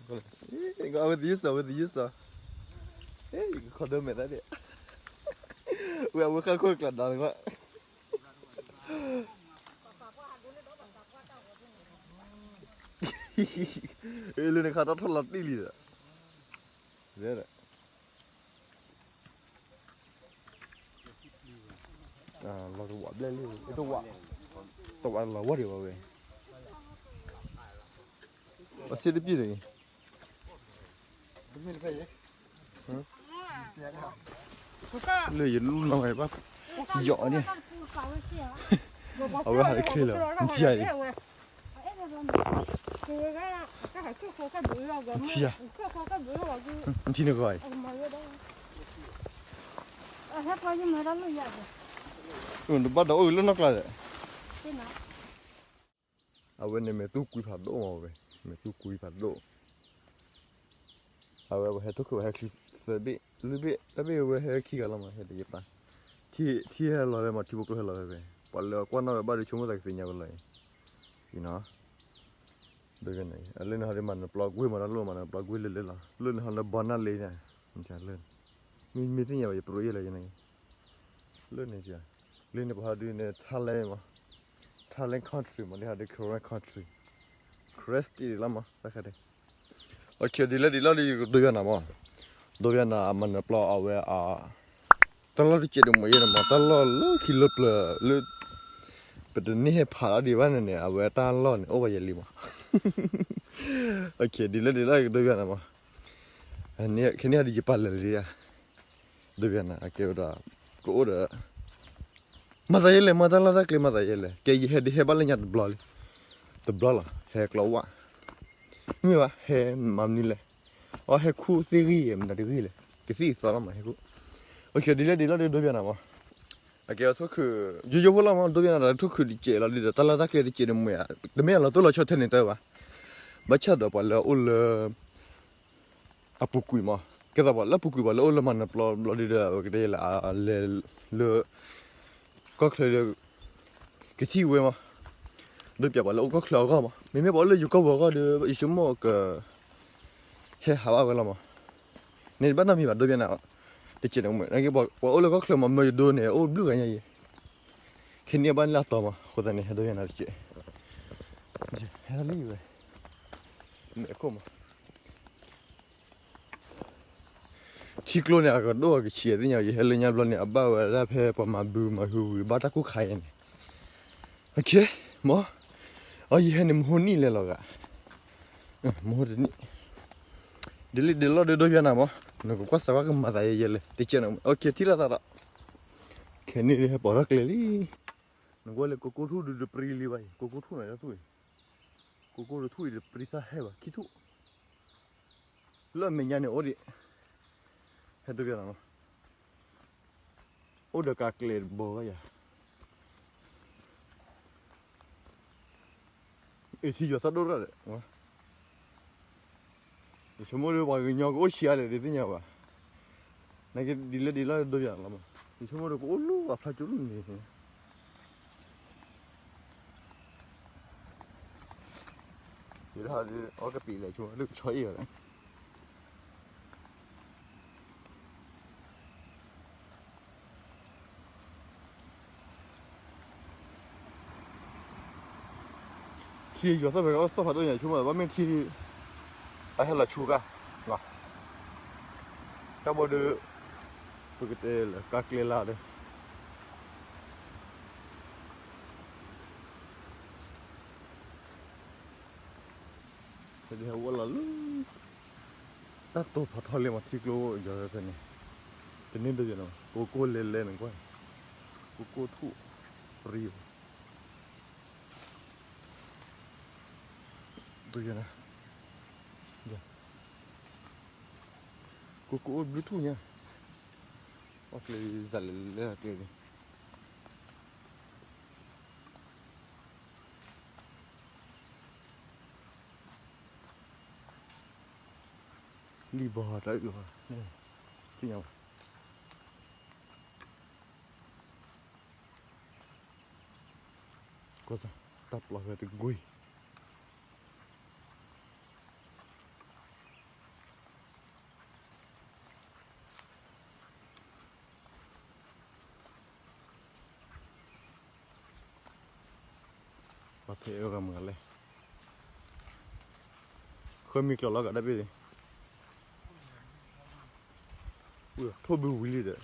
အဝဲသယုၢ်စီၤ အဝဲသယုၢ်စီၤ, ယကခီဒၢမဲာ်သၣ်ဒဲး, ဝဲအဝဲဃၣ်ခိၣ်ကျးဒီးနကွၢ်, လၢနခါတၢ်ထီၣ်လီၤတံၢ်လံဒီး, လီၤတဝးဘျဲၣ်လံ, တဝး, တဝးလီၤဝဲဒံးဘၣ်ဝဲ, အစ့တပျ့ၢ်န့ၣ်, လၢယလူနီၤဝဲဘၣ်, ယီၤန့ၣ်, အဝဲဟးတချ့လီၤ, နထံၣ်ဧါအံၤ, နထံၣ်ဧါ, နထံၣ်နဂီၢ်အံၤ, နဘၣ်ဒီးအိၣ်ဂ့ၤလၢနီၢ်ကျါဒီး, အဝဲန့ၣ်မဲာ်သူကွံဖးဒိၣ်မးဝဲ, မဲာ်သူကွံဖးဒိၣ်, အဝဲပှၤဟဲထိၣ်ခိၣ် ပှၤဟဲချံသၢဘ့ၣ်လွံၢ်ဘ့ၣ် တၢ်ဘ့ၣ်ဝဲဟဲခံဂၤလီၤမး ဟဲတယပၢ်, ထံဟဲလီၤဝဲမး ထံဖိကျိဟဲလီၤဝဲဖဲ, ပှၤလၢကွၢ်နီၣ်ဝဲဘၣ်ဒီးဆိကမိၣ်သးကသ့ၣ်ညါဝဲလီၤအံၤ, အံၤနီၤ, ဒ်န့ၣ် အလၢနဟီဒ်မၤနၢၤပျီကွ့ၢ်မး တၢ်လိၣ်မၤနၢၤပျီကွ့ၢ်လၢလၢလီၤ လၢနဟီလၢဘီနၢ်လ့န့ၣ်, လၢ, မ့မ့ၢ်သ့ၣ်ညါဘၣ် ယပြိယဲၢ်လၢယန့ၣ်, လၢန့ၣ်, လၢန့ၣ်ပှၤဟီဒ်န့ၣ် Thailand မး, Thailand country မး လၢဟီဒ် Korean country, Karen state လီၤမး တၢ်ခါဒဲး, ဒ်လဲၣ်ဒ်လဲၣ်ဒီးယကဒိယွၤနၤမး, ဒိယွၤနၤအမၤနၢၤပျီအဝဲအ တၢ်လီၢ်တစဲးတမှဲၤယဲၢ်န့ၣ်မး တၢ်လီၢ်လၢခံလၢပျၢၤလၢ ပတန့ၢ်ဟဲဖးလီၤဒံးဘၣ်န့ၣ်န့ၣ် အဝဲတၢ်လီၢ်န့ၣ် အိၣ်ဝဲယဲၢ်လံမး, ဒ်လဲၣ်ဒ်လဲၣ်ကဒိယွၤနၤမး, ခဲန့ၣ်ဟီဒ်ယပာ်လၢာ်လံ, ဒိယွၤနၤ အကဲဝဲဒၣ် ကအိၣ်ဒီး မၤသးယဲၢ်လဲၣ် မၤတၢ်လီၢ်တၢ်ကျဲမၤသးယဲၢ်လဲၣ် ကဲယဟဲဒ်ဟဲဘၣ်လၢညါတဘျီလံ, တဘျီလီၤ ဟဲကျီဝၣ် မ့ၢ်ဘၣ် ဟဲမၤမနုၤလဲၣ်, အဟဲခူၣ်သ့ၣ်ဂံၢ် မနုၤတဂ့ၢ်လဲၣ် ကသံၣ်သီလီၤမးဟဲခူၣ်, ဒ်လဲၣ်ဒ်လဲၣ်ဒီးဒိယွၤနၤမး, အကဲဝဲထိၣ်ခုး ယိယိဖိလီၤမး ဒိယွၤနၤတၢ်ထိၣ်ခုးတစဲးလီၤဒ်ဒီး တၢ်လီၢ်တၢ်ကျဲတစဲးန့ၣ်မ့ၢ်ဧါ တမ့ၢ်အလီၤတိၢ်လီၤဆီထဲန့ၣ်တၢ်ဘၣ်, ဘၣ်ဆၣ်ဒီးပှၤလၢအအိၣ်လၢ အပူၤကွံာ်မး, ကဲသိးပှၤလၢအပူၤကွံာ် ပှၤလၢအိၣ်လၢမၤနၢၤပျီဘျီဒ်ဒီး အဝဲကတဲယဲၢ်လဲၣ် လဲၤလၢ ကီၢ်ချၢဒီး ကထံၣ်ဝဲမး, ဒိပၠးပှၤလၢအိၣ်ကီၢ်ချၢအဂီၢ်မး မ့မ့ၢ်ပှၤအိၣ်လၢယိၤကီၢ်ပူၤအဂီၢ်ဒီး ယဆိကမိၣ်က ဟဲဟးဘၣ်ဝဲလီၤမး, န့ၣ်ဘၣ်နီတမံၤဘၣ် ဒိယွၤနၤ, တစဲးန့ၣ်မ့ၢ် ပှၤအိၣ်လၢကီၢ်ချၢမး မၢယဒိန့ၣ် အိၣ်ဘျုးဂၤညါယဲၢ်, ခဲန့ၣ်ဘၣ်လၢအတီၤမး အဃိသတးန့ၣ် ဟဲဒိယွၤနၤတစဲး, ဟဲလံဝဲ, မဲာ်ခိၣ်မး ထံကျိန့ၣ် အကဒိၣ်အကဆံးသ့ၣ်ညါ ယဟဲလၢညါဘျီန့ၣ် အဘၣ်ဝဲဒၣ်ဖဲပှၤမၤဘုမၤဟုဝံၤ ဘၣ်တၢ်ကူၣ်ခါယဲၢ်န့ၣ်, မး, အယဟဲန့ၣ် မဟိနံၣ်လဲၤလီၤဂာ်, မဟိတနံၣ်, ဒ်လဲၣ်ဒ်လဲၣ်ဒီးဒိယွၤနၤမး, နကကွၢ်စးကွၢ်ကမၤသးယဲၢ်ယဲၢ်လဲၣ် တကဲးန့ၣ် ထံၣ်လိာ်သးဒီး, ခဲန့ၣ်ဟဲပိာ်ထီၣ်ကျဲလံ, နကွၢ်လၢကိကိၣ်ထူၣ်ဒုးတပျံၤလံဘၣ်အံၤ ကိကိၣ်ထူၣ်န့ၣ်တထူၣ်အံၤ, ကိကိၣ်တထူၣ်အံၤတပျံၤသၣ်ဟဲဘၣ် ခံထူၣ် လၢအမဲာ်ညါန့ၣ်အိၣ်ဒံး, ဟဲဒိယွၤနၤမး, အိၣ်ဒီးကးကျဲတဘီဘၣ်ယၤ, အ့ၣ်ထံယွၤသၣ်ဒိၣ်ရၣ်ဒီး, ယဆိကမိၣ်ဒီးပှၤကညီကအိၣ်ဆံးအါလဲၣ်ဒ်သ့ၣ်ညါဘၣ်, နကဒ်လဲၣ်ဒ်လဲၣ်ဒိယွၤနၤလီၤမး, ယဆိကမိၣ်ဒီးကအိၣ်လၢအဖျါကၠိလၢန့ၣ် ယဒၣ်အီကပံာ်လဲၣ်ဆိလၢကဆီအ့ၣ်လီၤ, ထံယွၤသၣ်ဖဲကသီၣ်ဖးဒိၣ်ညါဆိကမိၣ် ဘၣ်မ့ၢ်ထံ အဟဲလီၤဆူကါ, တၢ်ဘီဒုး ပကတဲလၢကါကျဲလၢဒီး ဟဲဒ်ဟဲဝဲလီၤလၢ တၢ်တိာ်ဖးထီလံမး ထံကျိယွၤဖဲန့ၣ်, တန့ၢ်ဒိယွၤနၤ ကိကိၣ်လဲၤလဲၤနကွၢ်, ကိကိၣ်ထူၣ်ပျံၤ, ဒိယွၤနၤ, ကိကိၣ်အိၣ်ဘျုးထူၣ်ညါ, အီၣ်ကျဲစးလဲၤလဲၤကျဲန့ၣ် လံၣ်ဘီတၢ်အုၣ်ဘၣ်, သ့ၣ်ညါဘၣ်, ကီၢ်စၢ် တၢ်ပျီဖဲတကွံာ်, ဖဲအဂၤမၤလဲၣ်, ဃၢမံၤကျိးလီၤကးတၢ်ဘ့ၣ်, ထိၣ်ဘုဝံၤလံဒီး,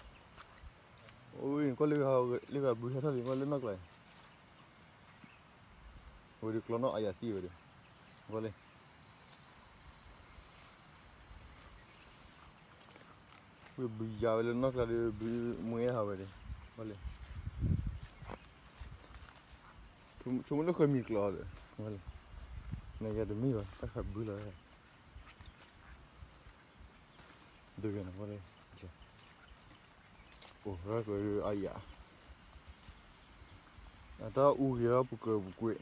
အိၣ်ကွၢ်လၢဂၤဘုဟဲထီၣ်လံ ကွၢ်လၢနီၢ်ကျါအံၤ, ဝဲဒုးကျီနီၣ်အယၤသံဝဲဒီး, ကွၢ်လၢ ဝဲဘုယၤဝဲလၢနီၢ်ကျါဒီး ဘုမွဲဟးဝဲဒီး, ကွၢ်လၢ ဆိကမိၣ်လၢဃၢမံၤကျိးဒီး, ကွၢ်လၢ နယၤတမ့ၢ်ဘၣ် တၢ်ဃးဘုလီၤ, ဒိကနၤကွၢ်လၢ အိၣ်ရၢကရၢအယၤ, အတၢ်အူဂ့ၤထီၣ်ပူၤကရၢပူၤကွံ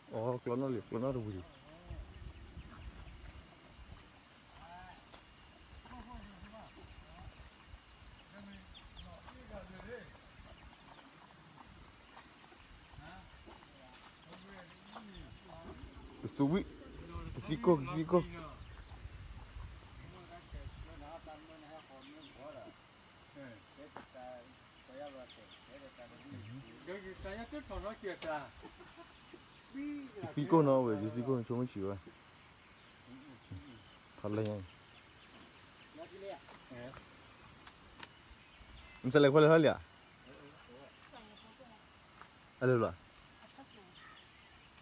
ာ်, အိၣ်ကျီနီၣ်လံ ကျီနီၣ်တဝံၤလံ ကသူဝံၣ်, ကသံကိၢ် ကသံကိၢ်, ကသံကိၢ်နီၤဝဲ ကသံကိၢ်ဆိကမိၣ်ဆံးဝဲ, ဖးလဲၢ်ညါအံၤ, နစဲးလဲၤခွဲလဲၤထီၣ်လံဧါ, အလဲၤဘျီ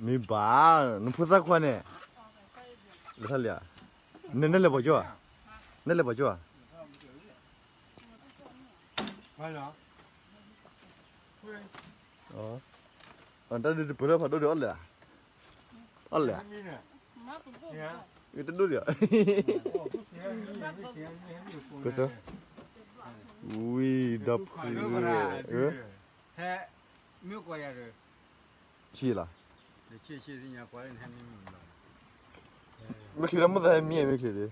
မ့ၢ်ဘၣ်, နဖိသၣ်ခွါန့ၣ်, လဲၤထီၣ်လံဧါ, နလဲၤပှၤကၠိဧါ, နလဲၤပှၤကၠိဧါ, တၢ်ဒုးတပၢၢ်လၢဖးဒိၣ်ဒီးအီၣ်လဲၣ်, အီၣ်လဲၣ်, တဒိၣ်ဒံး, ကစၢ်, ဝံၤဒီးဖု, ဟဲမ့ၢ်ကွၢ်ယၤဒီး, ဆံးလီၤ, မ့ၢ်ချံးတၢ်မိၣ်သးဟဲမံမ့ၢ်ချံးဒီး,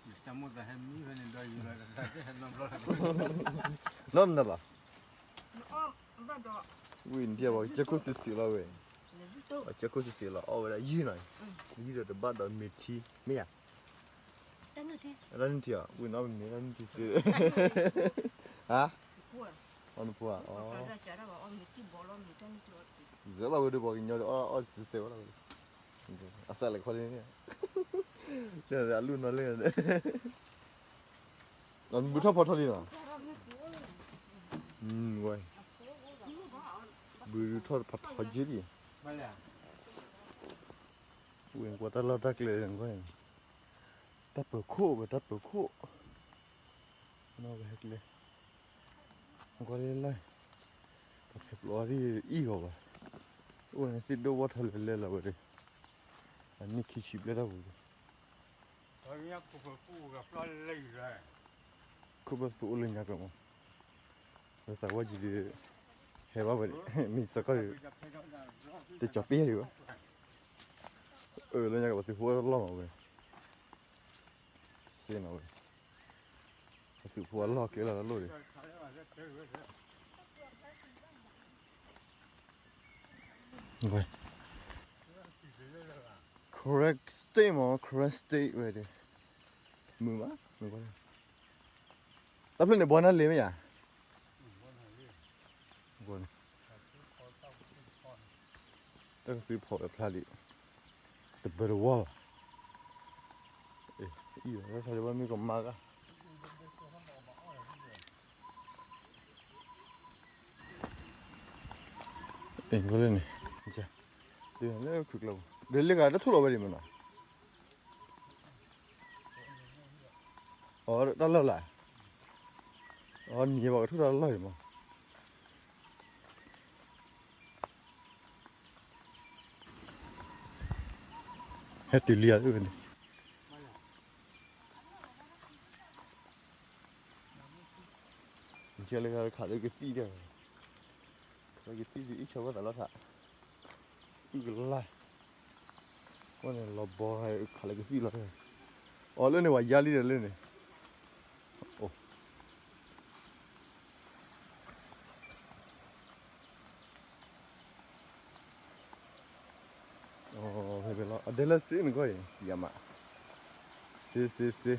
တၢ်မိၣ်သးဟဲမံဖဲန့ၣ်ဒီးယၤလီၤ, နီၢ်နၤလီၤ, ဝံၤနထံၣ်ဘၣ်ကစၢၢ်ခိၣ်စံးစံးလီၤဝဲ, ကစၢၢ်ခိၣ်စံးစံးလီၤ အီၣ်ဝဲဒၣ်ယုၢ်နီၤ, ယုၢ်ဒီးတဘၣ်ဒီးမ့ၤထံ မ့ၢ်ဧါ, တၢ်နုၢ်ထံဧါ, ဝံၤနီၢ်မ့ၢ်တၢ်နုၢ်ထံစ့, ဟါ, အီနဖိဧါ, စဲးလီၤဝဲဒီးပှၤကညီဒီးအီၣ်စဲးစဲးဝဲလီၤဝဲ, အစးလဲၤခွါလံန့ၣ်, အလူၢ်နီၢ်လဲၣ်, ဘုထီၣ်ဖီထီလံနီၤ, ဝဲ, ဘုထီၣ်ဖီထီက့လံ, ဝဲကွၢ်တၢ်လီၢ်တၢ်ကျဲ, တၢ်ပၢၤခိၣ်ဝဲ တၢ်ပၢၤခိၣ်, နီၢ်ဝဲဟဲကျဲ, ကွၢ်လၢလၢ်, ပှၤဖဲပျီအီၤဒ်အံၤဂီၤဘၣ်, အိၣ်န့ၣ်သ့ၣ်ဒိၣ်ဝီထီၣ်လဲၤလဲၤလီၤဝဲဒီး, အနံၣ်ခံဆံဘျဲၣ်တၢ်ပူၤဒီး, ခိၣ်ဘၣ်ပအိၣ်လၢညါကမီၤ, လၢသးဝဲကံၤဒီး, ဟဲဘၣ်ဝဲ, မ့ၢ်စ့ၢ်ကီးဒီး, တကၠီၤပ့ၢ်ဒံးဘၣ်, အၢ လၢညါကပှၤသုးဖိအလီၢ်မးဝဲ, စ့နီၤဝဲ, ပှၤသုးဖိအလီၢ်ကျဲလီၤတၢ်လိၣ်ဒီး Karen State မး Karen State ဝဲဒၣ်, မုာ်မး, တၢ်ဖျၢၣ်န့ၣ် ဘီနၢ်လ့ၤမ့ၢ်ဧါ, တၢ်ကသုဖီၣ်ဝဲဖျါလံ, တဘၢတဝီဘၣ်, အံၤ တၢ်ဆါလၢဘၣ်မ့ၢ်ကမါဂၤ အံၤ န့ၣ်, လၢခုၣ်ကျၢၢ်ပူၤ ဒီးလၢဂၤတထိၣ်လီၤဝဲဒံးမနီၤ, အတၢ်လီၢ်လၢ်, အနံၤဘၣ်ကထိၣ်တၢ်လီၢ်အံၤမး, ဟဲတုၤလံဧါန့ၣ် နကဲလၢခးလၢကသံၣ်ဒီး, ခးလၢကသံၣ်ဒီး အံၣ်ဆီဘၣ်သးလီၤထး, အုၣ်ကလၢ်, အဃိန့ၣ် လီၤဘီခးလၢကသံၣ်လီၤ, အီၤလၢန့ၣ် ပှၤယါလံဒီးလၢန့ၣ်, အိၣ် ဖဲဖဲလီၤ အဒဲလၢစ့န့ၣ်ကီၢ်အံၤ ယၤမး, စ့စ့စ့,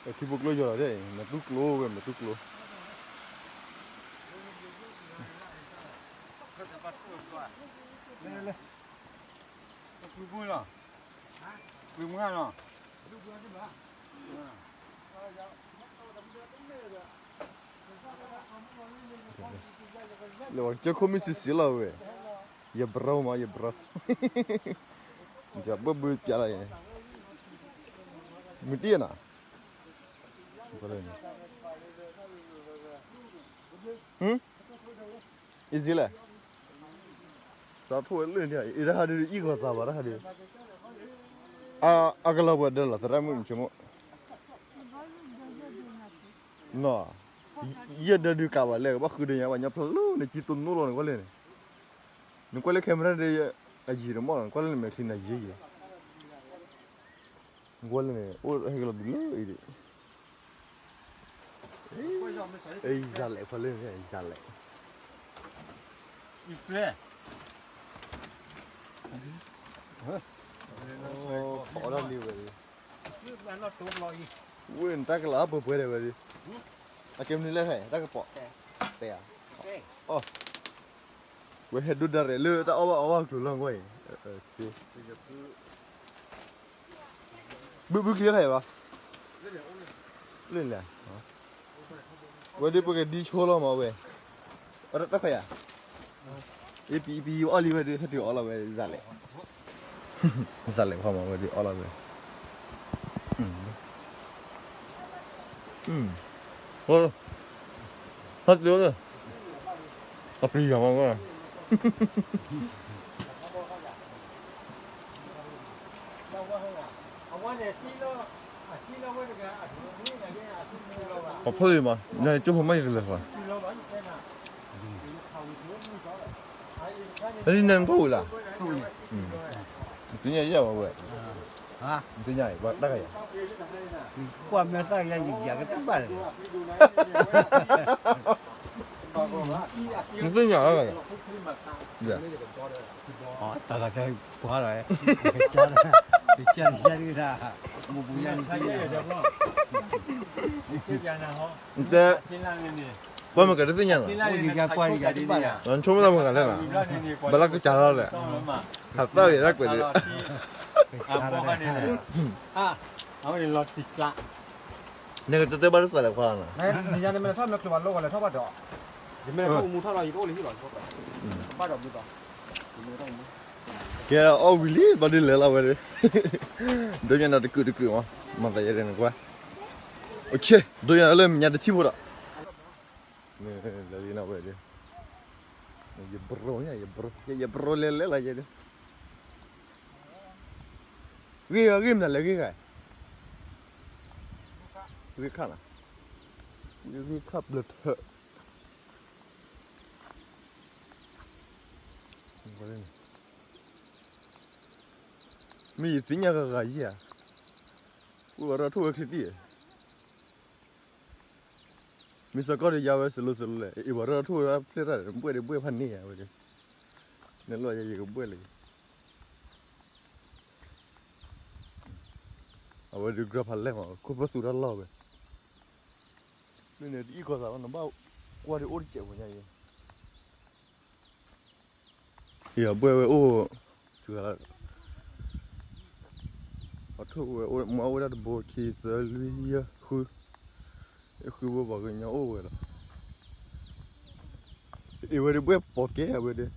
ထံဖိကျိယီၤလီၤဒ်အံၤ မဲာ်တူကျိဝဲ မဲာ်တူကျိ လၢဝဲကၠိခိၣ်မုၢ်စံးစံးလီၤဝဲ ယဘြီမး ယဘြီ ယဘၣ်ဘုးပျးလီၤယဲ မုၢ်တံၢ်နီၤ ဟ့ၣ် အံၤစ့လဲၣ် စးထီၣ်ဝဲလၢန့ၣ် အံၤတၢ်ဟးဒုးအံၣ်ဂီၤသးဘၣ်တၢ်ဟးဒုး အကလီၤပှၤဒၢလီၤသရၣ်မုၣ်နဆိကမိၣ် နီၤ ယဲၢ်ဒၢဒုးကးဘၣ်လဲၣ် ကဘၣ်ဃုဒၢညါဘၣ်ညီဖျါလၢန့ၣ် ကံတိၢ်နိလီၤ နကွၢ်လၢန့ၣ် နကွၢ်လၢ camera ဒီး အယံၤတမီၢ်လီၤ နကွၢ်လၢနမဲာ်ချံနၤယံၤယံၤ နကွၢ်လၢန့ၣ် အိၣ်ဟဲကလီၤဒုးလၢအံၤဒံး အံၤစးလဲၣ် ဖဲလၢန့ၣ် အံၤစးလဲၣ် ဖီအီၣ်တၢ်လံဝဲဒၣ် ဝဲၢ်နတၢ်ကလၤအပှဲၤပှဲၤဒဲးဝဲဒၣ် အကဲမနုၤလဲၣ်ဟဲ တၢ်ကပီၤ တဲဧါ အီၣ် ဝဲဟဲဒိၣ်ဒၣ်ရဲၣ်လၢတၢ်အီၣ်ဘၣ်အီၣ်ဘၣ်ကျိၤလီၤကွၢ်အံၤ စ့ ဘုဘုချံခါအံၤဘၣ် လၢလဲၣ် ဝဲဒၣ်ပကဒံဆိလီၤမးဝဲ အတၢ်ခွဲးယၤ အပံပံအီၣ်လံဝဲဒၣ် ဟဲတုၤအီၣ်လီၤဝဲ စးလဲၣ် စးလဲၣ်ဖီမးဝဲဒၣ်အီၣ်လီၤဝဲ ဟဲတုၤ အပျံၤယၤမးဝဲ အဖီၣ်လံမး ညါကၠိဖိမးယကလဲၤဃီ နနၢ်ဖီၣ်ဝံၤလၢ် နသ့ၣ်ညါယဲၢ်ဝဲဝဲ နသ့ၣ်ညါဘၣ်တၢ်ဂၤယၤ ကွၢ်မ့ၢ်တၢ်ဂၤယၤ ယကတဘၣ်လၢ နသ့ၣ်ညါတၢ်ဂၤယၤ တၢ်ဂၤတၢ်ပှၤလီၤ ကစၢ်တကၢ်တကၢ်ဒၣ် မူပူၤယါန့ၣ် နတဲ ကွၢ်မ့ၢ်ကတသ့ၣ်ညါနီၤ နဆိကမိၣ်သးမ့ၢ်ဂၤလဲၣ်နီၤ ဘၣ်လၢကစၢ်လီၤလဲၣ် ဟးသၣ်ဝံၤတၢ်ကွဲးဒီး နကတဲတဲဘၣ်တစးလဲၣ်ခွါနီၤ နညါန့ၣ်မ့ၢ်ထီၣ်မ့ၢ်ကျိၤဘၣ်လိၣ်ဝဲလဲၣ်ထီၣ်ဘၣ်ဒီး ယမ့ၢ်ထီၣ်မူထီၣ်ဒီး ယတအိၣ်လၢဟံၣ်ဘၣ် ဘၣ်ဒီးဘုးဘၣ် ကဲအီၣ်ဝံၤလံ ဘၣ်ဒ်လဲၣ်လီၤဝဲဒၣ် ဒိညါနီၤတကုာ်တကုာ်မး မၤသးယဲဒၣ်န့ၣ်ကွၢ် ဒိညါလၢမဲာ်ညါတထံၣ်ဖိဒီး လဲၤလံနီၤဝဲဒၣ် ယဘြီညါ ယဘြီ ယဘြီလဲၤလဲၤလီၤယဲဒၣ် ဂ့ၢ်ဂ့ၢ်မနုၤလဲၣ်ဂ့ၢ်ဂ့ၢ် ဂ့ၢ်ခၣ်နီၤ ဂ့ၢ်ခၣ်ဘျၢထၢၣ် မ့ၢ်ယသ့ၣ်ညါဂၤဂၤယဲၢ်ဧါ အိၣ်ဝဲဒၣ်ထိၣ်ဝဲချ့တံၢ် မ့ၢ်စ့ၢ်ကီးဒီးယၤဝဲစလိၤစလိၤလဲၣ် အ့ၣ် ပှၤရၢၢ်ထိၣ်ဝဲဒၣ်ဖျဲၣ်တၢ်ဒီး ဘှဲၣ်ဒီးဘှဲၣ်ဖးန့ၢ်ယၤဝဲဒၣ် နလီၤယၤယကဘှဲၣ်လၢ အဝဲဒုးကြၢးဖးလဲၢ်မး ခိၣ်ဖၢသူတၢ်လီၢ်ဝဲ မ့ၢ်န့ၣ်တအံၣ်ကီၢ်သးဘၣ် နဘၣ်ကွၢ်ဒံးအိၣ်တစဲးဝဲညါအံၤ ယဘှဲၣ်ဝဲအိၣ် စှၤလီၤ အထိၣ်ဝဲအိၣ် မ့ၢ်အိၣ်ဝဲဒၣ်တဘိ ခံ သၢ လွံၢ် ယဲၢ် ဃု ဃုဘိ ပှၤကညီအိၣ်ဝဲလီၤ အ့ၣ် ဝဲဒၣ်ဘှဲၣ်ပိာ်ကဲဝဲဒၣ်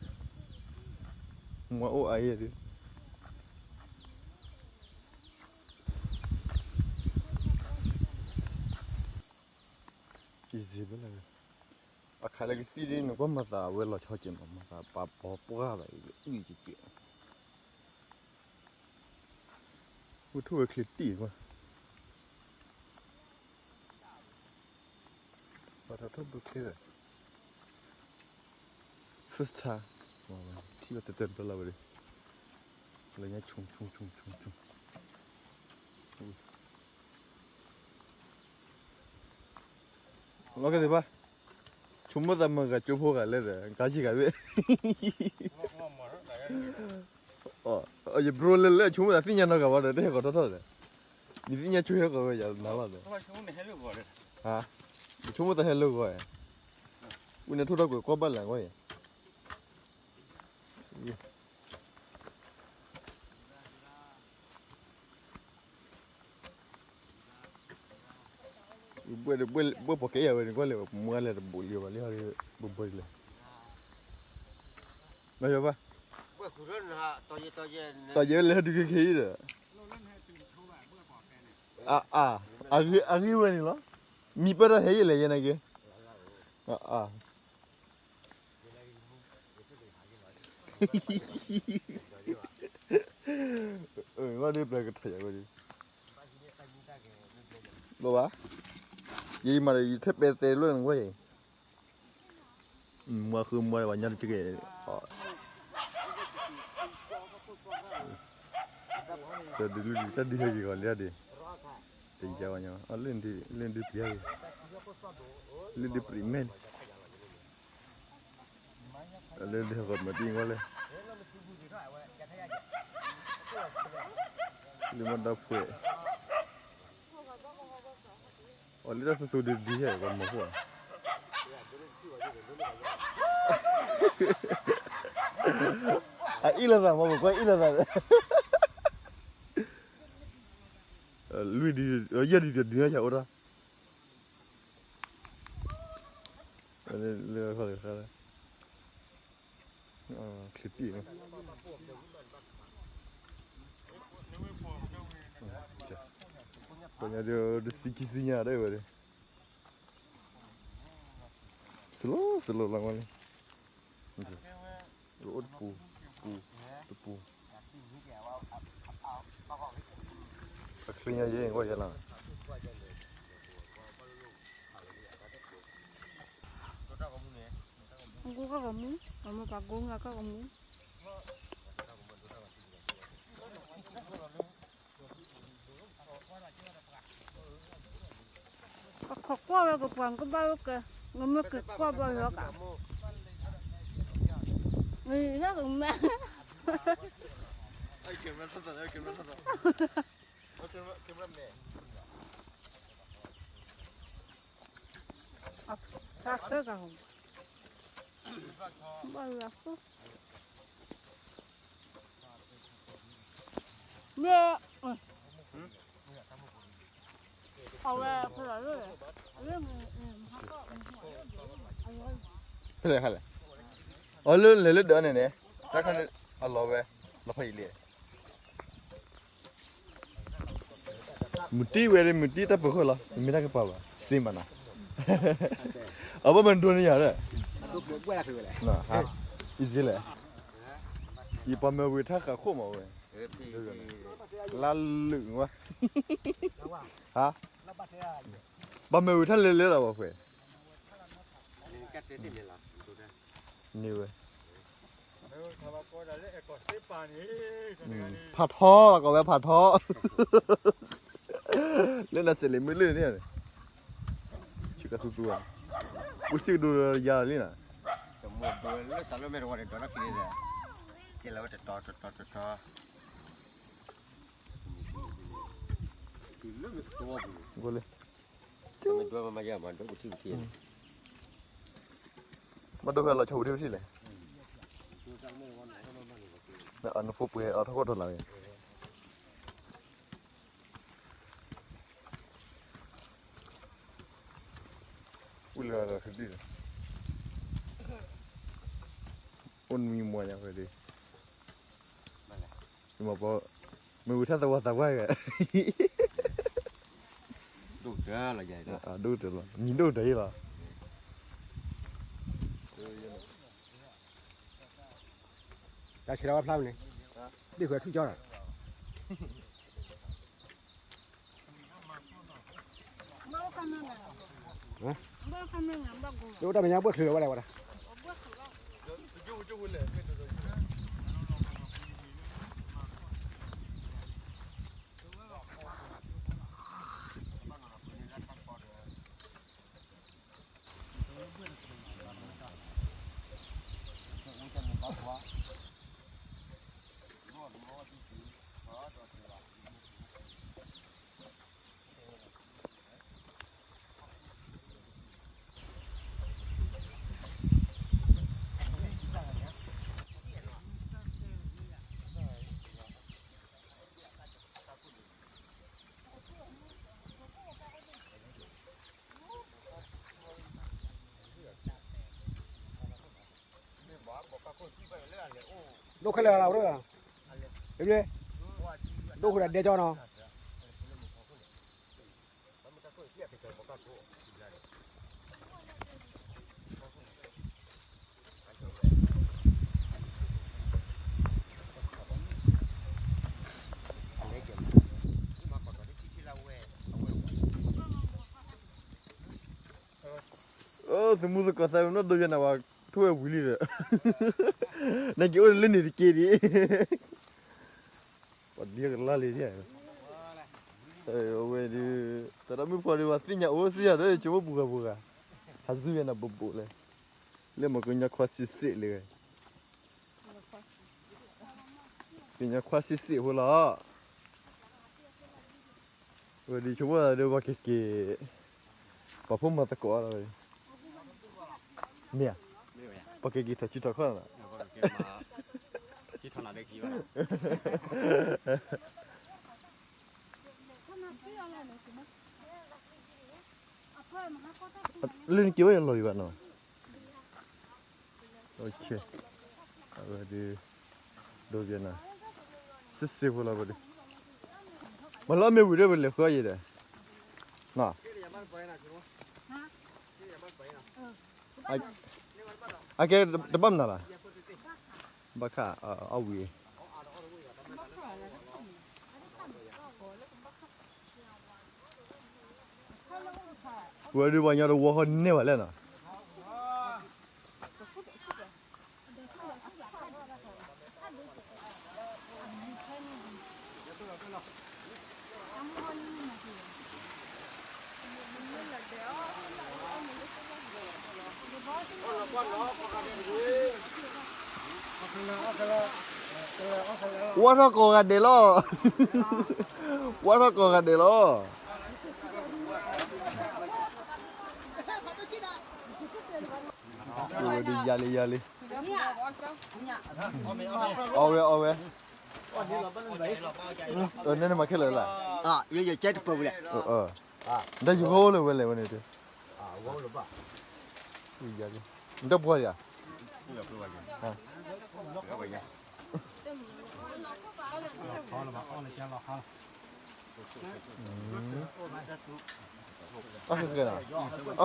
မ့ၢ်အိၣ်အါယဲၢ်ဒၣ် ယစံးဘၣ်လၢ အခါလၢကသံၣ်ဒ်န့ၣ် ကွၢ်မၤသးဝဲလီၤဆီကဲးမး မၤသးပာ်ဘီပှၢ်ဘၣ်အံၤ အုၣ်ကကဲး ဝဲထိၣ်ဝဲချ့တံၢ်ကွၢ် ပှၤထီၣ်ထိၣ်ဘုချ့ဒီး first time ထံၣ်ဘၣ်တဲတဲဘျီလီၤဝဲဒၣ် လၢညါဆူၣ်ဆူၣ်ဆူၣ်ဆူၣ်ဆူၣ် လီၤကသ့ၣ်ဘၣ် ဆိကမိၣ်သးမၤဂၤကၠိဖိဂၤလဲၣ်ဒီး ကါယံာ်ဂၤဘ့ၣ် ယဘြိလဲၤလဲၣ် ဆိကမိၣ်သးသ့ၣ်ညါနီတဂၤဘၣ်ဒီး တဟဲကီးထီၣ်ထီၣ်ဒီး နသ့ၣ်ညါဆိဟဲကီးဝဲယၤနၤလီၤဒီး, ယဆိကမိၣ်တၢ်ဟဲလၢဂီၤ, ဝဲန့ၣ်ထိၣ်ထီၣ်ကွဲးကွီၢ်ဘၣ်လၢ်ကွၢ်အံၤ, ဘှဲၣ်ဒီး ဘှဲၣ်ပှၤကဲယၤဝဲန့ၣ် ကွၢ်လဲၣ် မွၤလဲၣ်တဘိးလံဘၣ်လံ, ဘှဲၣ်ဘှဲၣ်လံ, နီၢ်ယီၤဘၣ်, တီၤယဲလဲၤဟဲတုၤခဲခဲအံၤဒီး, အါအါ, အဂ့ၢ်ဝဲန့ၣ်လီၤ, မံပၢၢ်တၢ်ဟဲယဲလဲၤယဲနာ်က့, အါအါ ဝဲဒၣ်ပျၢၤကထီၣ်ယၤဝဲဒၣ်, ဘၣ်, ယမၤဒီး ယထဲပဲသဲလိာ်နဝဲအံၤ, မွၤဃုမွၤပှၤညီတကဲ, တဒုးလူဒုး တၢ်ဒုးဟဲက့ၤဂီၤလံဒၣ်, တယါဝဲညီ, လၢဒုးပျံၤ, လၢဒုးပျံၤမဲာ်န့ၣ် လၢဒုးဟဲကီးမၤတံၢ်ဝဲလဲၣ်, လၢမ့ၢ်ဒီဖှဲး, အီၤလၢတၢ်သူသူဒုးဒုးဟဲကီးမၤဖှိၣ်ဧါ, အအံၣ်လိာ်သးမ့ၢ် ပကွၢ်အံၣ်လိာ်သး, လွံၢ်ဒု, ယဲၢ်ဒုတဒုညါအိၣ်တၢ် လၢခီၣ်လၢခါလၢ, ချံတံၢ်, ပှၤညါဒီးတဆံခံဆံညါဒၣ်ဝဲဒၣ်, စလိၤစလိၤလီၤဝဲလံ, အိၣ်တပူၤ, ပူၤ, တပူၤ, အချံညါယဲၢ်ဂီၢ်ယဲလီၤ, ဂိၢ်ကီၢ်ကမူ, အမ့ၢ်ပှၤဂိၢ်ငါကီၢ်ကမူ, ပခိးကွၢ်ဝဲကပှၤကဘၣ်အိၣ်ကဲ, နမ့ၢ်က့ၤကွၢ်ဘၣ်လီၤကး, နကမဲာ်, ဘၣ်လီၤ, မ့ၢ်, အဝဲ, ဖဲလဲၣ်ခါလဲၣ်, အီၤလၢလဲၤလၢဒၢးန့ၣ်န့ၣ်, တၢ်ခါန့ၣ်, အလီၤဝဲ, လီၤဖးယံာ်လံ မုၢ်တံၢ်ဝဲဒၣ် မုၢ်တံၢ်တၢ်ပၢၤဃီလီၤ, မ့ၢ်တၢ်ကပၤဘၣ်, စ့မးနီၤ, အဘၣ်မနုၤဒိးန့ၢ်ယၤဒီး, အံၤစ့လဲၣ်, ယပှၤမၢဝံၤထါဃးခိၣ်မးဝဲ, လါလုာ်ဝဲ, ဟါ, ပှၤမၢဝံၤထါလဲၤလဲၤလီၤဘၣ်ဖဲ, န့ၢ်ဝဲ ဖးထီလီၤ ကိးဝဲဖးထီ, လၢနၤစဲးလံာ်မုၢ်လၢ်န့ၣ်, ဆ့ကၤသူသူ, အိၣ်စ့ၢ်ကဒိယၤလံနီၤ, လၢတၢ်လီၢ်မဲာ်တဝီန့ၣ် ဒိးတၢ်ဖံးန့ၣ်, ကဲလီၤဝဲတတီၤတတီၤတတီၤ, လၢ, ဘၣ်ဒိဖဲလီၤဆီဝံၤထံဝံၤထံလဲၣ်, နဖိပှဲၤအီၤထီၣ်ခိၣ်ထီၣ်လၢ်ဝဲ ဝံၤလၢ်လၢ်, အိၣ်နွံမွၤညါဖဲဒၣ်, မ့ၢ်ဝံၤထါသဝီသးပှၢ်ဂၤ, ဒိၣ်တၢ်လီၤ, နံၤဒိၣ်တၢ်အံၤလီၤ, တၢ်ဆဲးလီၤဝဲဖျါမးန့ၣ်, ဒ်ခွဲးထူၣ်ကၠီလီၤ. တၢ်မဲာ်ညါဘှဲၣ်ချုးဝဲဒၣ်ဝဲဒၣ်. ဒိၣ်ခဲလၢာ်လီၤ, ဒိၣ်ဃုာ်ဒီးဒဲကၠီနီၤ. သမူသကိးသးပ့ၤနီၣ်ဒိယဲနၤဝဲ, ထိၣ်ဝဲဝံၤလံဒီး, နက့ၤအိၣ်လၢန့ၣ်တက့ၢ်ဒံး, ပှၤဒ်ကလါလံ, အဝဲဒုး, တၢ်တၢ်မုၣ်ဖီဒုး ပှၤသ့ၣ်ညါအိၣ်စ့ၢ်ယၤဒီး ဆိကမိၣ်ပူၤဂၤပူၤဂၤ, ဟးဇုယဲနၤဘိးဘိးလဲၣ်, လၢမ့ၢ်ကညီခွါစံးစ့ၣ်လံ, ကညီခွါစံးစ့ၣ်ဖိလီၤ. ဝဲဒ်ဆိကမိၣ်ဒီး ပှၤကက့ၤ, ပှၤဖိမၤသကိးလီၤဝဲ, မ့ၢ်ဧါ, ပှၤကက့ၤထီၣ်ဆူထီၣ်ခီၣ်လီၤ, လၢနက့ၤဝဲယလီၤလံဘၣ်နီၤ. အဝဲဒုး, ဒိကဲနၤ, စ့ၢ်စ့ၢ်ဖိလီၤဝဲဒုး, မ့ၢ်လၢအမ့ၢ်ဝံၤဒီး ပလဲၤဃီအံၤဒီး, အကဲတဘၣ်မနုၤဘၣ်, ဘၣ်ခါအီၣ်ဝံၤ ပဝဲဒုးပှၤကညီတဝီဃီန့ၢ်ဘၣ်လဲၣ်နီၤ. ဝါထီၣ်ကိးဂၤဒဲးလီၤ, ဝါထီၣ်ကိးဂၤဒဲးလီၤ. ယၤလံ ယၤလံ, အီၣ်ဝဲ အီၣ်ဝဲ, နမၤခဲလၢာ်လၢ်, ယကဲတပၢၢ်ဝဲလဲၣ်, ဒီးယဂီၢ်အိၣ်လၢဝဲလဲၣ်ဝဲန့ၣ်, နတပှီၤဒံးဧါ. အီၣ်ဃဲဃဲလီၤ, အီၣ်ဃဲဃဲလီၤယဂီၢ်အံ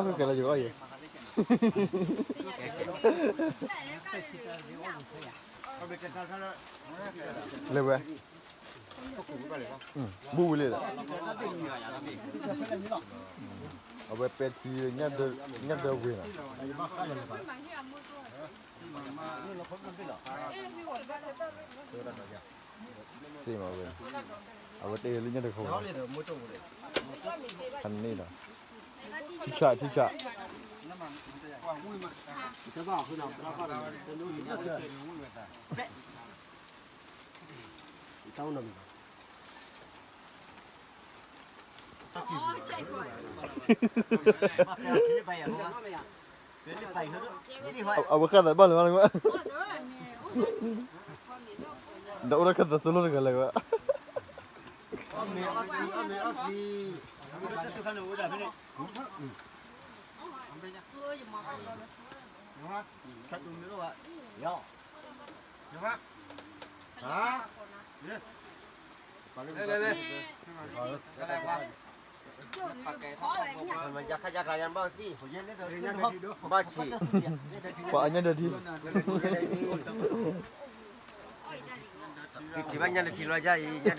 ၤ, လဲၤဝဲ, ဘူးဝံၤလံဒီး, အဝဲပဲထံ ညၣ်ဒၢဝ့ၤနီၤ. စ့မးဝဲ, အဝဲတဲလၢညၣ်တခီ, ဟန့ၣ်ဒီး, ထံဆး ထံဆး, အဝဲဃၣ်သးဘၣ်လၢၤဘၣ်လၢၤဘၣ်, ဒီးအိၣ်ဒီးခၣ်သးစိလိာ်တဂၤလၢၤဘၣ်. ပှၤအညၣ်ဒၢထံ, ကထံၣ်ဘၣ်ညၣ်ဒၢထံလီၤယၤအံၤ, ညၣ်ဒၢထံလီၤကဝဲ, အီပၠးထံ အီသံယၤ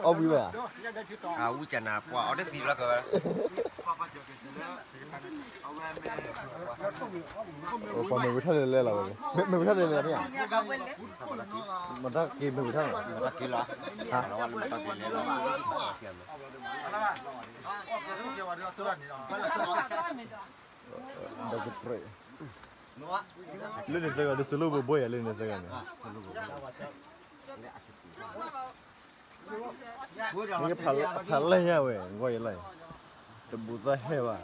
အီဝံၤဘၣ်, ဝံၣ်ကနၤ ပှၤအီတသံလီၤကဝဲ, ပှၤမ့ၢ်ဝံၤထီၣ်လဲၤလဲၤလီၤဝဲ, မ့ၢ်ဝံၤထီၣ်လဲၤလဲၤမ့ၢ်ဧါ, မတၢ်က့ၤမ့ၢ်ဝံၤထီၣ်လဲၤ, မတၢ်က့ၤလီၤ, ဒီးကပြဲး, လၢန့ၣ်သၢဂၤဒီး စလိၣ်ဘိဘိယၤလၢန့ၣ်သၢဂၤန့ၣ်, ဖးလဲၢ်ညါဝဲ ကွၢ်ယလီၤ, တဘူးသးဟဲဘၣ်,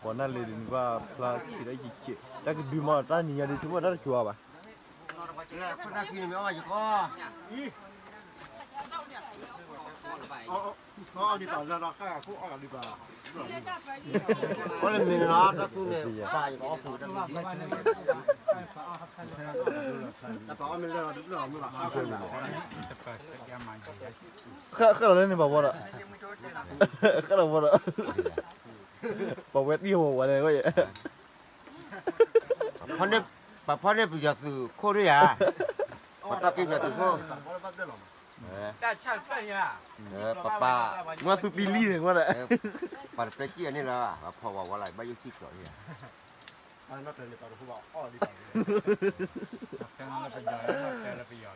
ပှၤနၢ်လၢဒ်န့ၣ် ကွၢ်ဖျါဆံးတၢ်ကကဲး တၢ်ကဒုမး တၢ်နံၤညါဒ်ဆိကမိၣ်တၢ်တကိးဘၣ်. အီၣ်ဒ်သိးလၢဒီးဃၣ်ဃၣ်ခိၣ်အီၣ်လီၤဒ်သိး အီၣ်လၢမ့ၢ်နီၤ တၢ်သူန့ၣ် ပၢ်ယကအီၣ်ဖူတၢ်သူ တၢ်ပၢ်အီၣ်မ့ၢ်လၢလီၤတဘျီမုၢ်ဘၣ် ဃၣ်လီၤလၢန့ၣ်ဘၣ်ဝဲဒီး ဃၣ်လီၤဝဲဒီး ပဝဲတံၢ်ဝဲဝဲန့ၣ် ပဖီၣ်န့ၢ်ပယီၤသုးခိၣ်ဒ်ယၤ ပတၢ်က့ၢ်ပယီၤသုးခိၣ် ပပၢ် မ့ၢ်သူပံလံန့ၣ်ကွၢ်ဒီး ပှၤတပျဲကံၣ်အန့ၣ်လီၤ ပှၤဖီၣ်ဝဲဝဲလီၤ ဘၣ်ယိၣ်စံၣ်ကျီၤန့ၣ် အီၣ်ဒၣ်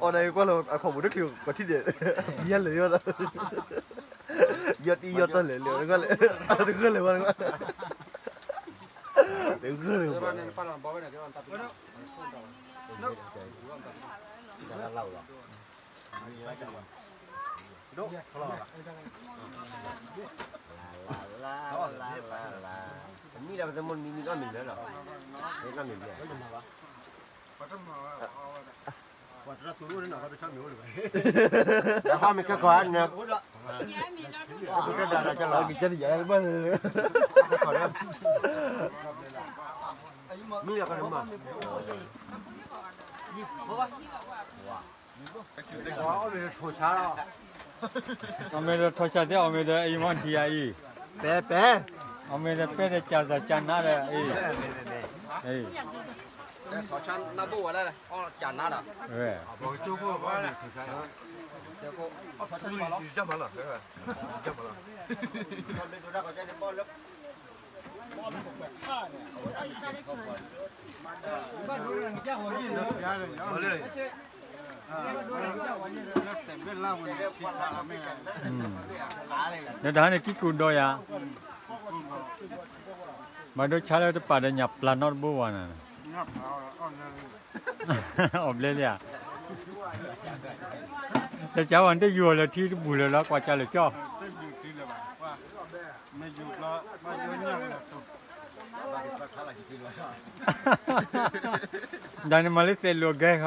အံၤကွၢ်လၢအခီပူၤတချုးပထံၣ်န့ၣ် ယဲၢ်လၢာ်ယီၣ်ဒီး ယီၣ်တံၢ်ယီၣ်တၢ်လဲာ်လဲာ်ကွၢ်လဲာ် တဂၢၢ်လၢာ်ဝဲ တဂၢၢ်လၢာ်ဝဲ လၢလၢလၢလၢလၢ မံလီၤပသမိၢ်မံမံလီၤမံလၢလီၤ မံလီၤမံလၢ ပှၤတရၢသူအိၣ်န့ၣ်နီၤ ပှၤတဆီမံၤအိၣ်လၢၤဘၣ် ဒီးဟီၣ်မ့ၢ်ကဲကီးနၢ ကဲကီးဒီးကဲလီၤ ကဲန့ၣ်ယၤဘၣ် မံလီၤကီးနမါ အီၣ်မ့ၢ်ဒီးထိၣ်ဆါသ့ၣ် အီၣ်မ့ၢ်ဒီးထိၣ်ဆါသ့ၣ် အီၣ်မ့ၢ်ဒီးအံၤမီၢ်ထံအံၤ ပဲပဲ အီၣ်မ့ၢ်ဒီးပဲဒီးကၢ်သးကၢ်နါဒီးအံၤ ထိၣ်ဆါနါဘိၣ်ဝဲဒၣ် အီၣ်ကၢ်နါဒီး ဒီးတဟါန့ၣ် ကံၢ်ကူဒီးယၤ ဘၣ်ဒိဆါလၢတပာ်ဒီးညၣ်ပျၢ်နီတဘိဝဲနၤ အီၣ်ဘျဲလံဧါ တကးဝဲနတယူၤအီၤလၢထံတဘူၣ်လၢၤလီၤ ကွၢ်ကၢလၢာ်ကၠီ ဒၣ်န့ၣ်မၤလၢသဲးလိာ်အဂဲၤဃီ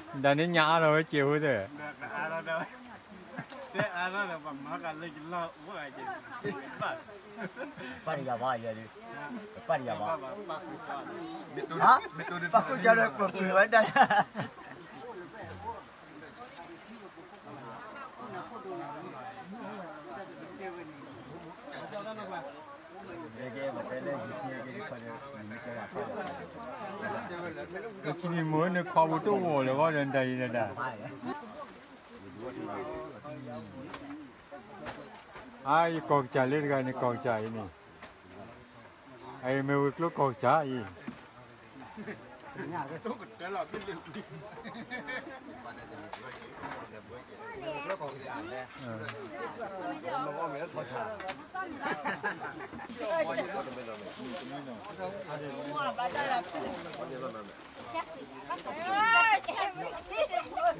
ဒၣ်န့ၣ်ညၣ်အါထီၣ်ဝဲစဲးဖိသ့ၣ် ပၢ်တယၤဘၣ်ယဲဒၣ် ပၢ်တယၤဘၣ် ပၢ်ခိၣ်ကၢဒီးကွၢ်ကွၢ်ဝဲဒၣ် ကနံၤမိၢ်န့ၣ်ခီပူၤတအိၣ်လၢၤဘၣ်ဒီးတၢ်အံၤဒၣ် အါ ယကီၢ်ကစၢ်လၢတဂၤန့ၣ် ကီၢ်ကစၢ်အံၤန့ၣ် အအံၤမ့ၢ်ဝံၤကျိကီၢ်ကစၢ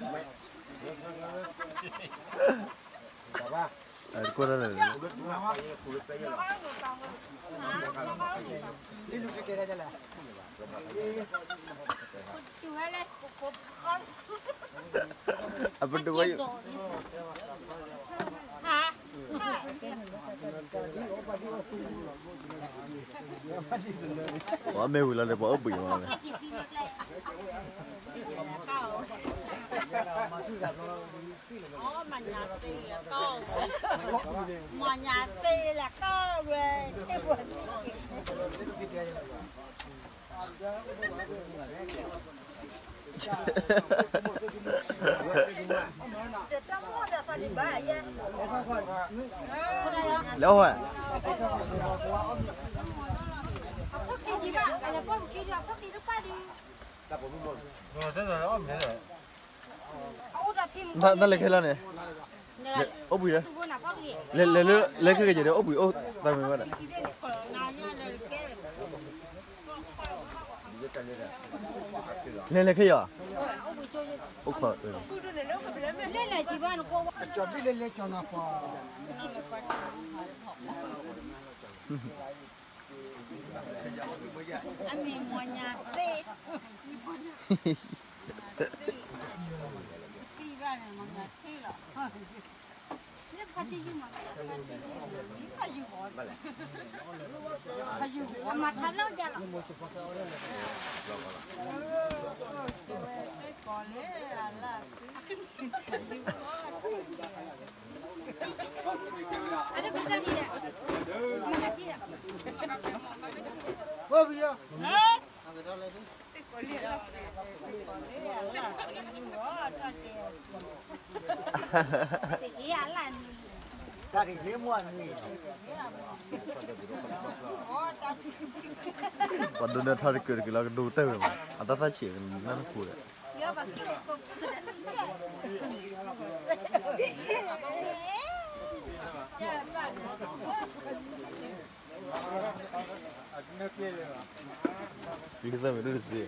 ်အံၤ အပဒိၣ်ဝဲ ပှၤမ့ၢ်ဝံၤလီၤန့ၣ် ပှၤအိၣ်ဘှံးမးလီၤန့ၣ် မၤညါသ့လၢကီၢ်ဝဲ လဲၤဝဲ အဖိခံကြီးဘၣ် အလဲၤပိာ်မုၣ်ခံကြီး အဖိခံတပၣ်ဒီး အီၣ်မ့ၢ် တၢ်လဲၤခဲလၢာ်န့ၣ်, အိၣ်ဘှံးဒီး, လဲၤလဲၤလၢလဲၤခဲက့ၤဒီး အိၣ်ဘှံးအိၣ်သးမ့ၢ်ဝဲဒၣ်, လဲၤလဲၤခဲယီၤ, အိၣ်ခိး, လဲၤလဲၤကၠီဘၣ်နကိးဝဲ, ကၠီဘျုးလဲၤလဲၤကၠီနၤပှၤ, အမ့ၢ်မီၢ်ညါသ့, သံဘၣ်န့ၣ်မီၢ်ညါသ့လီၤ, မၤထါဘျီဒ်လီၤ, ကိးလဲၣ်အလၢ်သ့ ပှၤဒိးန့ၢ်ထီၣ်တကၢၢ်တက့ၢ်လီၤ ကဒိကတၢၢ်ဝဲမး အတၢ်သၣ်ဆံးနၢ်တခူဒီး လံသၢမ့ၢ်ဒိၣ်တစ့,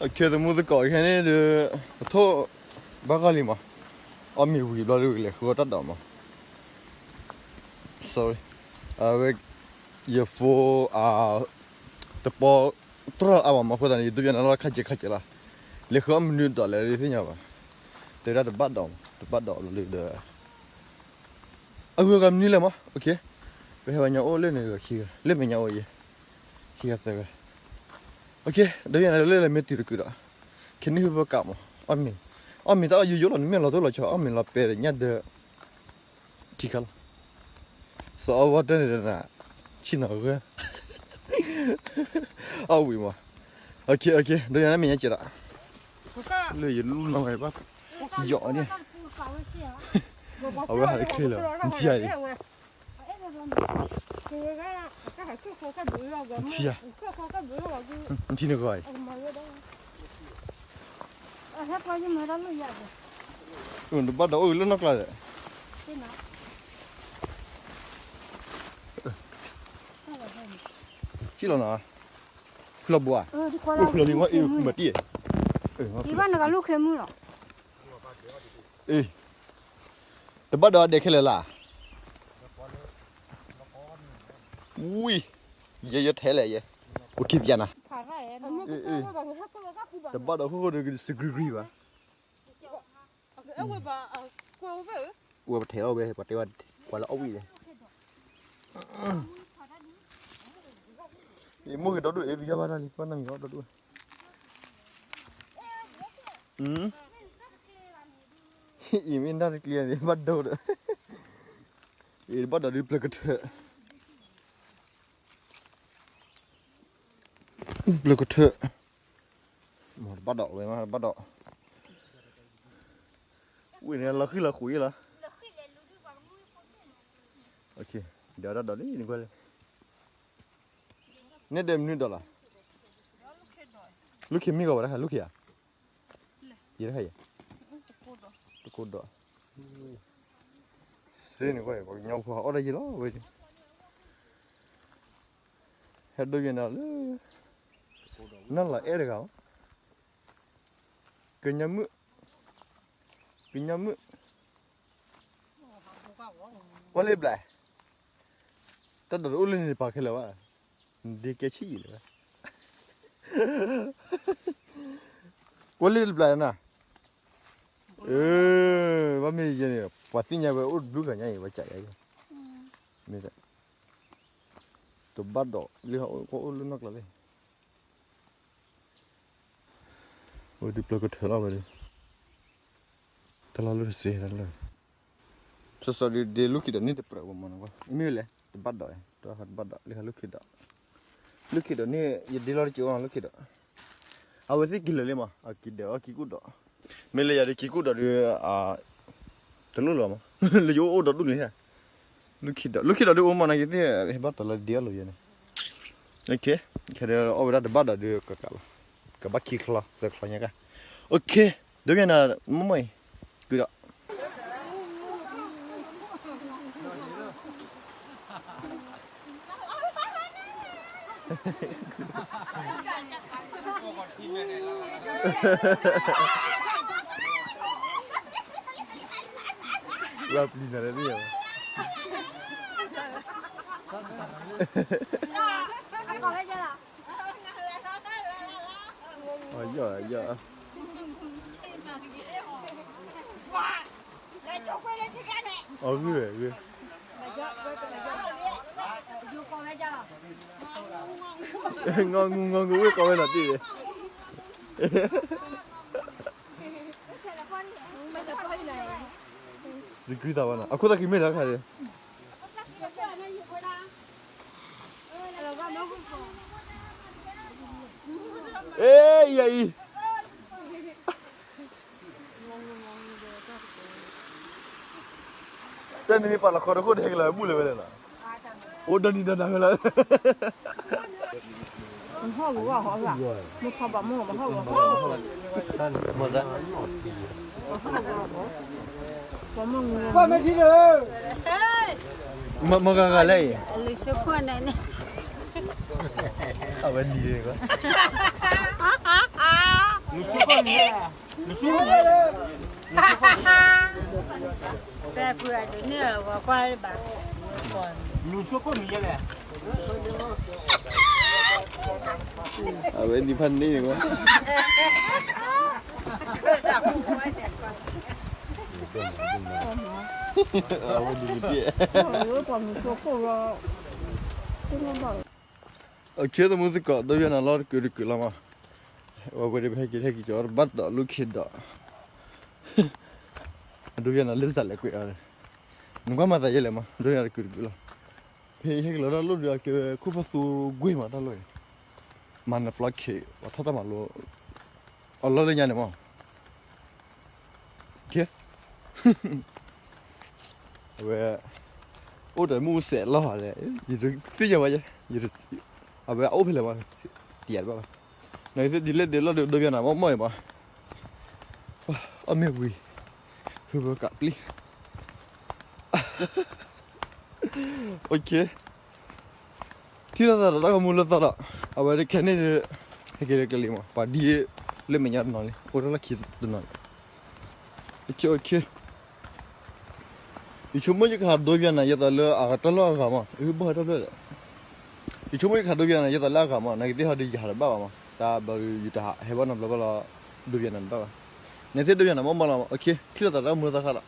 အခဲသမူသကိးခဲန့ၣ်ဒီး ပထိၣ်ဘၣ်ဂီၢ်လံမး, အီၣ်မ့ၤဝံၤဘျီဒုးလဲၤဃုအီၣ်တၢ်ဒိးမး, sorry, အဝဲ ယဖိ တပီတြီၢ်အါဘၣ်မး အဃိသတးန့ၣ် ယဒိးယၤန့ၣ်လီၤခါကဲးခါကဲးလီၤ, လဲၤဃုအီၣ်မနုၤဒိးလဲၣ်သ့ၣ်ညါဘၣ်, တဲဒၣ်တဘၣ်ဒိးမး တဘၣ်ဒိးလီၤလၢဒီး အဂုၤအဂၤမနုၤလဲၣ်မး, ပဟဲဝဲညါအိၣ်လၢန့ၣ်ဂၤခံဂၤ လၢမဲာ်ညါအိၣ်ယဲ, ခံဂၤသၢဂၤ, ဒီးယဲန့ၣ်လၢလဲၤမ့ၢ်တုၤတကုာ်ဒီး, ခဲနံၣ်ဟူဘၣ်ကးမး အီၣ်မ့ၤ, အီၣ်မ့ၤတၢ်အီၣ်ယိယိလီၤ နမ့ၢ်လီၤတိၢ်လီၤဆီ အီၣ်မ့ၤလီၤပဲာ်ညၣ်ဒၢး ခံခါလီၤ, စီၤအီၣ်ဝီတၢၢ်န့ၣ်ဒီးနၤ, ဆ့ၣ်နီၤဂၢၢ်, အီၣ်ဝံၤမး, ဒီးယဲန့ၣ်မဲာ်ညါကဲးဒီး, လၢယလူလီၤဝဲဘၣ်, ယီၤန့ၣ်, အဝဲဟးတချ့လီၤ နထံၣ်ဧါအံၤ, နထံၣ်ဧါ, နထံၣ်န့ၣ်ဂီၤအံၤ, တဘၣ်ဒီးအိၣ်လၢနီၢ်ကျါဒီး, ထံၣ်လီၤနီၤ, ဖုလီၤဘိဧါ, အိၣ်ဖုလီၤလံဝဲအံၤမၤတံၢ်, ဘၣ်နဂၤလူၢ်ခ့မုၢ်လီၤ, အ့ တဘၣ်ဒီးအဒဲးခဲလၢာ်လၢ်, ဝံၤ, ယဲယထဲလဲၣ်ယဲ, ပက့ၤပျးနၤ, တဘၣ်ဒီးဃိဃိဒီးစဂံၤဂံၤဘၣ်, ဝဲပထဲအီၣ်ဝဲ ပှၤတဲဝဲ ပှၤလၢအီၣ်ဝံၣ်လဲၣ်, ယမိၢ်ဂ့ၤဒီဒူၣ်အ့ၣ် ပယီၤဘၣ်တၢ်လံ ပှၤနၢ်မံၤအီၣ်ဒီဒူၣ်, အံၤမ့ၢ်နၢ်တကျံၤန့ၣ် ဘၣ်ဒိဒီး, အံၤတဘၣ်ဒီးဒုးပျၢၤကထၢၣ်, ပျၢၤကထၢၣ်, တဘၣ်ဒီးဝဲမး တဘၣ်ဒီး, ဝံၤန့ၣ်လီၤဃံလီၤဃုာ်လီၤ, ဒီးတၢ်ဒီးလံနကွၢ်လၢ, နဲဒဲးမနုၤဒီးလီၤ, လူၢ်ခ့မ့ၢ်ဂီၤဝဲဒၣ် လူၢ်ခ့ဧါ, ယဲတခါအံၤ, တကိးဒီး, စ့န့ၣ်ကွၢ် ပှၤကညီဖိအီၣ်တၢ်ယံၤလီၤဝဲ, ဟဲဒိးယဲၢ်န့ၣ်လၢ, နီၢ်လီၤအဲၣ်တဂၤ, ကညီမုၣ်, ကညီမုၣ်, ကွၢ်လၢဘျဲၣ်, တၢ်ဒီးတအိၣ်လၢန့ၣ်ပာ်ခဲလၢာ်ဘၣ်, နဒ့ကဲဆံၣ်အံၤလၢၤဘၣ်, ကွၢ်လၢဘျဲၣ်နၤ, အၢ, ဘၣ်မ့ၢ်ယဲန့ၣ် ပှၤသ့ၣ်ညါဝဲအိၣ်တဘျုးဂၤညါအံၤ ပှၤကးယါအံၤ, မ့ၢ် တဘၣ်ဒီးလၢဟီၣ်အိၣ် ကွၢ်အိၣ်လၢနီၢ်ကျါလံ, ဝဲဒုးပျၢၤကထၢၣ်လီၤဝဲဒုး, တၢ်လီၢ်လၢတစ့တၢ်လၢ, စီၤစီၤဒုးဒ့လူၢ်ခံဒီးန့ၣ်တပြၢးဘၣ်မးနီၤ, မ့ၢ်လဲၣ် တဘၣ်ဒီး, တဘၣ်ဒီး လၢလူၢ်ခံဒီး, လူၢ်ခံဒီးန့ၣ် ယဒ့လီၤတက့ၢ်အီၤနီၤ လူၢ်ခံဒီး, အဝဲသ့ၣ်က့ၤလၢာ်လံမး အက့ၤဒီးအီၣ်က့ၤကူၣ်ဒီး, မ့ၢ်လၢယၤဒုးက့ၤကူၣ်ဒီးဒုး, တလိၣ်လီၤမး, လၢယအိၣ်ဒီးဒူၣ်န့ၣ်, လူၢ်ခံဒီး လူၢ်ခံဒီးဒုးအိၣ်မးနီၤ ယသ့ၣ်ဟဲဘၣ်တၢ်လၢဒ့အီၣ်လိာ်ယဲန့ၣ်, ခဲဒီးအီၣ်ဝဲဒၣ်တဘၣ်ဒီးဒုးကကးလီၤ, ကဘၣ်ခံချီသၢချီညါကါ, ဒိပယနၤ, မ့ၢ်မ့ၢ်အံၤ, ကုဒီး လၢပျံၤနၤလၢသ့ၣ်ယၤ, ယီၢ်ယီၢ်, အဂ့ၢ်ဝဲဂ့ၢ်, ငီငူငီငူဝ့ၢ်ကီဝဲလီၤတ့ၢ်ဝဲ, စံးကံသးဝဲနီၤ အခိၣ်သးကံၢ်မ့ၢ်တၢ်ခါဒီး, အ့ ယအံၤ, တၢ်နမ့ၢ်ပာ်လီၤခီတခိၣ်တဟဲက့ၤလီၤဘူၣ်လၢၤဝဲလဲၣ်နီၤ, အိၣ်ဒီနံၤဒီနၤဝဲလီၤ, မဟီၣ်ဂီၤဟီၣ်ဂီၤ, မ့ၢ်ခီဘၣ်မ့ၢ်မဟီၣ်ဂီၤဟီၣ်, မ့ၢ်ဂၤဂၤလဲၣ်အံၤ, အဝဲနံၤ, အဝဲနံၤဖးန့ၢ်ဝဲ, အဝဲနံၤကတ့ၢ်, အခဲသမူသကိး ဒိပယနၤလီၤတကုာ်တကုာ်လီၤမး, အဝဲဒၣ်ပဟဲက့ၤဟဲက့ၤကီးတဘၣ်ဒီးလူၢ်ခံဒီး, အဒိပယနၤလၢစးလဲၤကွံာ်အီၤ, နကွၢ်မၤသးယဲလဲၣ်မး ဒိပယနၤတကုာ်တကုာ်လီၤ, ဖဲဟဲက့ၤလီၤတၢ်လီၢ်ဒုးအကဲဝဲခိၣ်ဖီသူကွ့ၢ်မးတၢ်လီၢ်အံၤ, မၤနပျီခ့ ပှၤထီၣ်တၢ်မၤလိ အလီၢ်လၢညါန့ၣ်မး, ကဲ အဝဲ အိၣ်ဒီးမုၢ်စဲးလီၤလဲၣ်, ယတသ့ၣ်ညါဘၣ်ယဲ, အဝဲအအိၣ်ဖဲလဲၣ်မး, တယၤတဘၣ်ဘၣ်, နသ့ၣ်ဒ်လဲၣ်ဒ်လဲၣ်ဒီး ဒိပယနၤမ့ၢ်မ့ၢ်အံၤမး, အီၣ်မ့ၢ်ဝံၤ, ဟုဘၢကးပျံၤ, အိၣ်ခ့ ထံၣ်လိာ်သးဒီးတၢ်ဂီၤမူလၢသီဒီး, အဝဲတခဲန့ၣ်ဒီး, ဟဲက့ၤလၢကျဲလံမး ပှၤဒ်လၢမဲာ်ညါတနီၤလံ အိၣ်တၢ်လီၢ်ခံတနီၤလံ, အိၣ်ခ့, ယဆိကမိၣ်ယကဟးဒိပယနၤ ယသးလၢအတၢ်လီၢ်အဂၤမး အဘၣ်ဟဲတၢ်ဖျၢၣ်ဒီး, ယဆိကမိၣ်ယကဟးဒိပယနၤ ယသးလၢအဂၤမး နကသ့ၣ်ဟီဒီးယဟးတဘၣ်ဘၣ်မး တၢ်ဘၣ်ဒီးယတဟးဟဲဘၣ်နီတဘျီဘၣ်လီၤ, ဒိပယနၤတဘၣ်ဘၣ်, နသ့ၣ်ဒိပယနၤမ့ၢ်မ့ၢ်လီၤမး အိၣ်ခ့ ထံၣ်လိာ်သးတၢ်ဂီၤမူလၢသီခါဒီး